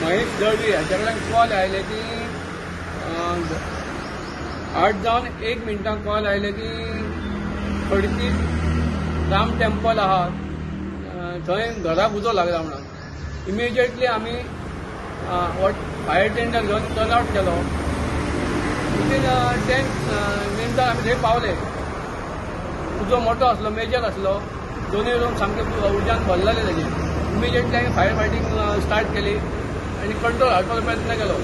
महेश दळवी हाच्या कडल्यान कॉल आयले की 8 जावन 1 मिनटां कॉल आयले की खडकी राम टेम्पल आहा, थंय घराक उजो लागला म्हणून. इमिजिएटली आमी फायर टेंडर घेवन टर्न आवट केलो. विथीन 10 मिनटां आमी थंय पावले. उजो मोठो आसलो, मेजर आसलो. दोनूय रूम सामके उज्यान भरलेले तेजे. इमिजिएटली आमी फायर फायटींग स्टार्ट केली आनी कंट्रोल हाडपाचो प्रयत्न केलो.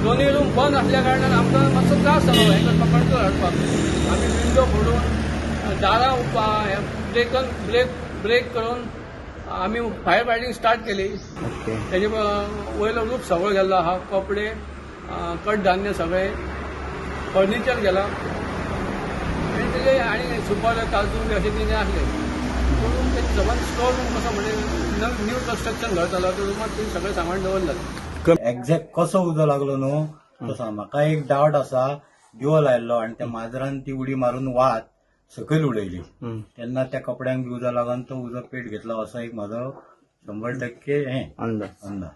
दोनूय रूम बंद आसल्या कारणान आमकां मातसो त्रास जालो हें करपाक, कंट्रोल हाडपाक. आमी विंडो फोडून, दारां ब्रेकन ब्रेक ब्रेक करून आमी फायर फायटींग स्टार्ट केली. तेजे वयलो रूफ सगळो गेल्लो आहा. कपडे, कडधान्य सगळे, फर्निचर गेला आनी तेजे आनी सुपर काजू बी अशें कितें आसलें. पूण ते सबंद स्टोर रूम कसो, म्हणजे न्यू कन्स्ट्रक्शन घर जालां, त्या रुमात तें सगळें सामान दवरलेलें. एक्झॅक्ट कसो उजो लागलो न्हू तो सांग. म्हाका एक डावट आसा, दिवो लायल्लो आनी त्या माजरान ती उडी मारून वात सकयल उडयली, तेन्ना त्या कपड्यांक बी उजो लागून तो उजो पेट घेतलो, असो एक म्हाजो 100% हें अंदाज. अंदाज.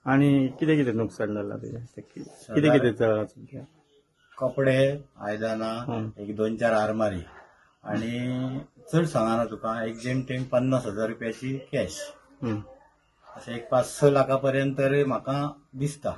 आणि कितें कितें नुकसान जालां तुजें? ते कितें कितें जळ्ळां सद्या? कपडे, आयदनां, एक दोन चार आरमारी आणि चड सांगना तुका, एक जेम तेम 50,000 रुपयाची कॅश. अशें एक 5-6 लाखा पर्यंत तरी म्हाका दिसता.